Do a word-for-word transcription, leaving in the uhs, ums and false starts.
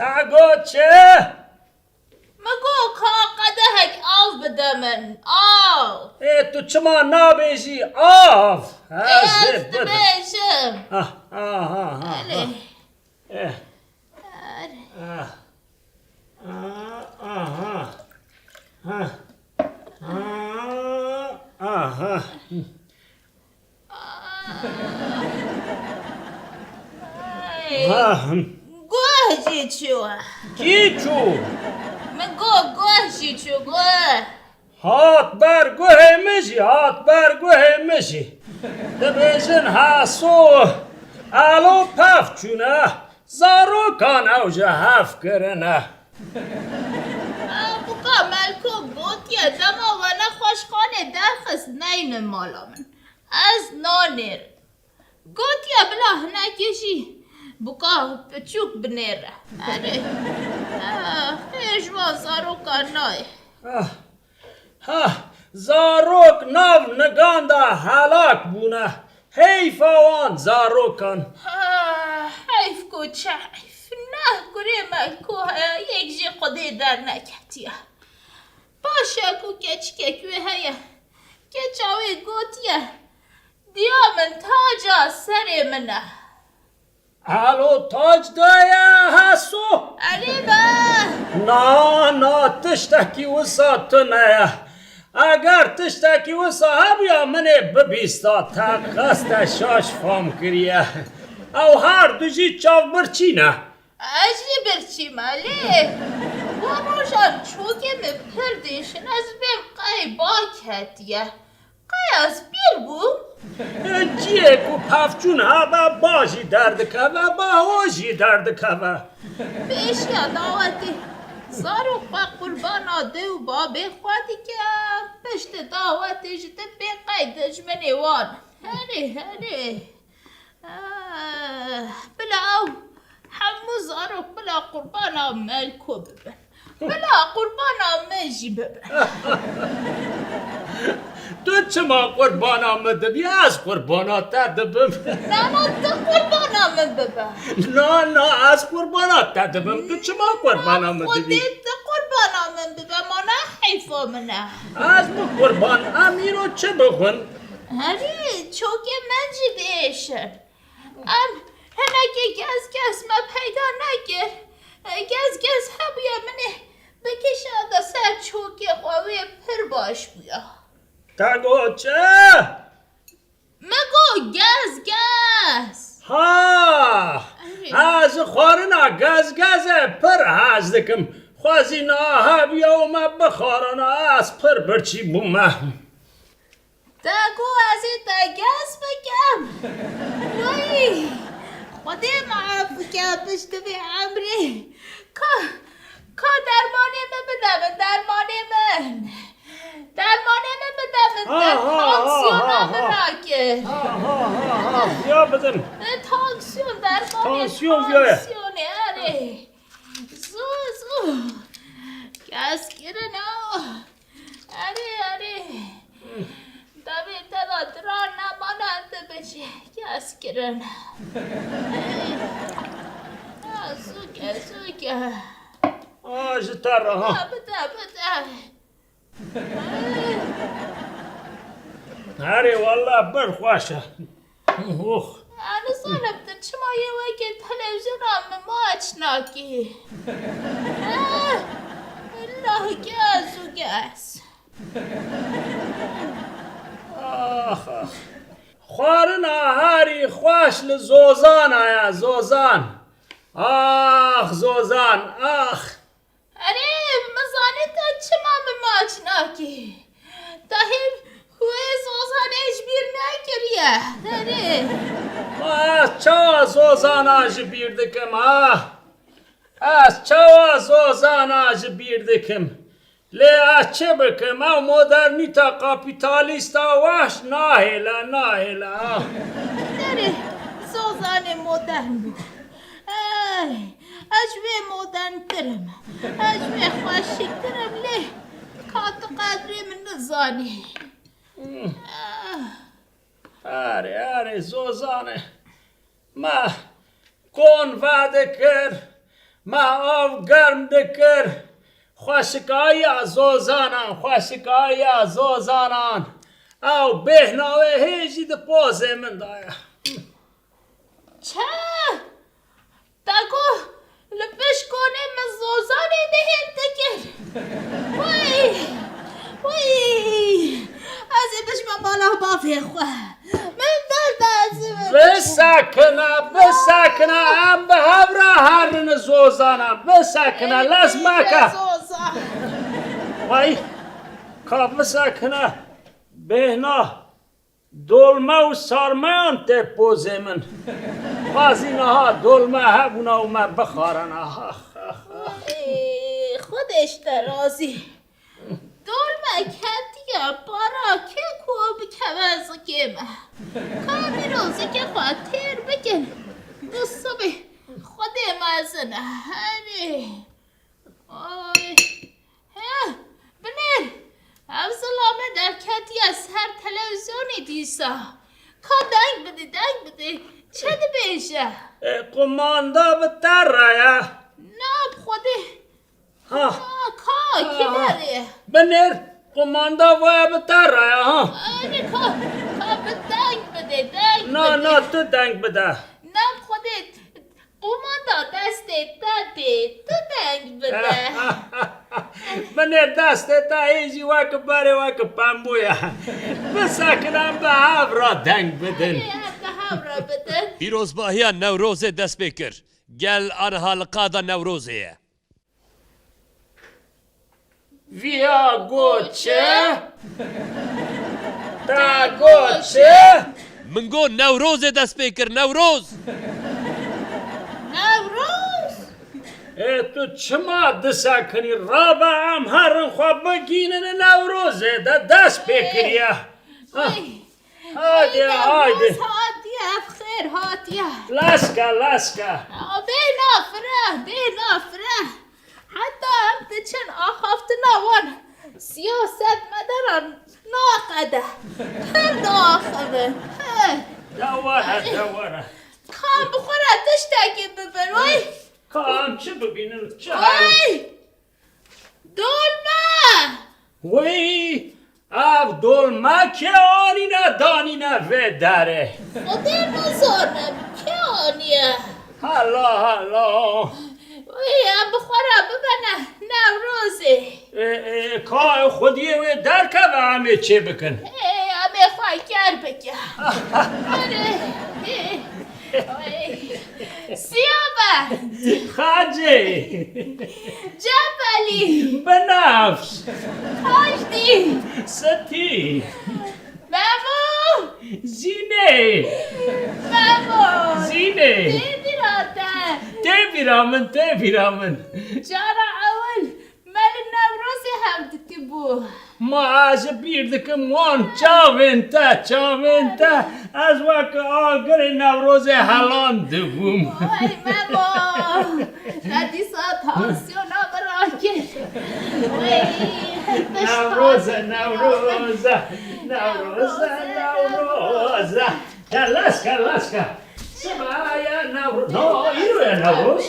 Te got çi? Min got ka qedehek av bide min. Av. Ê, tu çima nabêjî av? Ez ê dibêjim. Ah, ah, ah, ah, Elê. Ah. Eh. Erê. Ah. Ah, aha. Ha. Ah, aha. Ay. Ha, hım. Guh jî çû. Kî çû? Min got guh jî çû, guh. Hat ber guhê min jî, hat ber guhê min jî. Dibêjin Heso, Elo pev çûne, zarokan ew ji hev kirine. Buka Melko gotiye, dema we nexweş xanê derxist, neynin mala min. Ez nanêrim. Gotiye bila hinekê jî buka piçûk binêre. Erê. Ah, xêr ji wan zarokan nayê. Ah, ha, zarok nav nigan de helak bûne. Heyfa wan zarokan. Ah, heyf ku çi heyf. Neh kurê me ku heye, yek jî Xwedê derneketiye. Paşa ku keçikek wê heye, keça wê gotiye, Diya min taca serê min e. Elo tac daye Heso? Erê be. Na, na, tiştekî wisa tune ye. Eger tiştekî wisa hebûya min ê bibîsta, te qeste şaş fam kiriye. Ew her du jî çavbirçî ne. Ez jî birçî me lê wan rojan çokê min pir dêşin, ez bêm qey ba ketiye. Qey ez pîr bûm? Ciyê ku pevçûn hebe ba jî derdikeve, ba ho jî derdikeve. Pêşiya dawetê zarok xwe qurbana dê û babê xwe dike, piştî dawetê jî dibê qey dijminê wan. Herê, herê. Ah, bila ew hemû zarok bila qurbana Melko bibin. Bila qurbana min jî bibin. Tu çima qurbana min dibî? Ez qurbana te dibim. Na, na, tu qurbana min bibe. Na, na, ez qurbana te dibim. Tu çima qurbana min dibî? Xwedê tu qurbana min bibe, ma ne heyfa min e. Ez bi qurban, em îro çi bixwin? Herê, çokê me jî diêşin. Em hinekî gezgez me peyda nekir. Gezgez hebûye min ê bikişanda ser çokê xwe, wê pir baş bûya. Te got çi? Me got gezgez. Ha! Erê. Ez xwarina gezgezê pir hez dikim. Xwezî niha hebûye û me bixwarana, ez pir birçî bûme. Te got ez ê te gez bikim. Wey! Xwedê me ef bike piştî vê emrê. Ka, ka dermanê min bide min, dermanê min. Dermanê min bide min, te tansiyona min rakir. Ha, ha, ha, ha, viya bidin. Te tansiyon, dermanê tansiyonê, erê. Zû, zû. Gez kirin o. Erê, erê. Devê te de diran nemane, tu bijî. Gez kirin. Ha, zû ke, zû ke. A, ji te re ha. Ha, bide, bide. Erê, walla pir xweş e. Ox. Ez nizanim tu çima yê wekî televîzyona min maç nakî. Eh, Allah gez û gez. Ax, ax. Xwarina herî xweş li Zozana ye, Zozan. Ax, Zozan, ax. Erê, min zanî te çima min maç nakî. Te hîn wê Zozanê ji bîr nekiriye. Erê. Ma ez çawa Zozana ji bîr dikim, ha? Ez çawa Zozana ji bîr dikim? Lê ez çi bikim? Ew modernîta kapîtalîsta weş nahêle, nahêle, ha. Erê, Zozanê modern bû. Ey, ez ji wê moderntir im. Ez ji wê xweşiktir im, lê ka tu qedrê min nizanî. Hmm. Ah. Erê, erê, Zozanê. Me kon vedikir. Me av germ dikir. Xweşikayiya zozanan, xweşikayiya zozanan. Ew bêhna wê hê jî di pozê min de ye. Çi? Te got li pişt konê min zozanê dihêt dikir. Wey! Wey! Ez ê biçime mala bavê xwe. Min derde ez ê biçim. Bisekine, bisekine, em bi hev re herin zozana. Bisekine, lez meke. Zozan. Wey! Ka bisekine. Bêhna. Dolme û sarmeyan tê pozê min. Qazî niha dolme hebûna û me bixwarana. Ax, ax, ax. Ey, Xwedê ji te razî. Dolme ketiye para kê ku bikeve zikê me. Ka bîro zikê xwe têr bikin. Bi sibê Xwedê mezin e. Herê. Ay. He, binêr. Ev zilame derketiye ser televîzyonê dîsa. Ka deng bidî, deng bidî. Çi dibêje? E, qumanda bi te re ye. Na, bi Xwedê. Ha. Ha, ka, kî berê? Binêr, qumanda voya bi te re ye, ha. Erê, ka, ka bi deng bidê, deng bidê. Na, na, tu deng bide. Na, bi Xwedê. Qumanda destê te tê, tu deng bide. Binêr destê te hê jî wek berê, wek pembû ye. Bisekine em bi hev re deng bidin. Erê, em bi hev re bidin. Pîrozbahiya Newrozê dest pê kir. Gel aniha li qada Newrozê ye. Viya got çi? Te got çi? Min got Newrozê dest pê kir, Newroz! Newroz? Ê, tu çima disekinî? Rabe em herin xwe bigihînin Newrozê de dest pê kiriye. Heh. Ay. Haydi, ay, haydi. Newroz hatiye, ev xêr hatiye. Laska, laska. Bê nafire, bê nafire. Heta em diçin axaftina wan siyasetmedaran naqede. Her diaxivin. He. Ya were, ya were. Ka bi xwe re tiştekî bibin, wey. Ka em çi bibînin, çi heye? Wey! Dolme! Wey! Ev dolme kê anîne danîne vê derê? Xwedê nizanim kê aniye. Hela, hela. Wey, em bi xwe re bibene Newrozê. Ê, ê, ka xwediyê wê derkeve em ê çê bikin? Ê, em ê xwe ker bikin. Erê, ê. Ay. Siyabend. Xacê. Cebelî. Binafş. Hajdî. Sitî. Memo. Zînê. Memo. Zînê. Tê bîra te. Tê bîra min, tê bîra min. Cara ewil. Me li Newrozê hev dikibû. Ma ez ji bîr dikim wan çavên te, çavên te. Ez wek agirê Newrozê helandibûm. Ay Memo, te dîsa tansiyona min rakir. Wey, Newroz e, Newroz e, Newroz e, Newroz e. Kelas, kelas, ke. Sibaye Newroz. No, îro ye Newroz.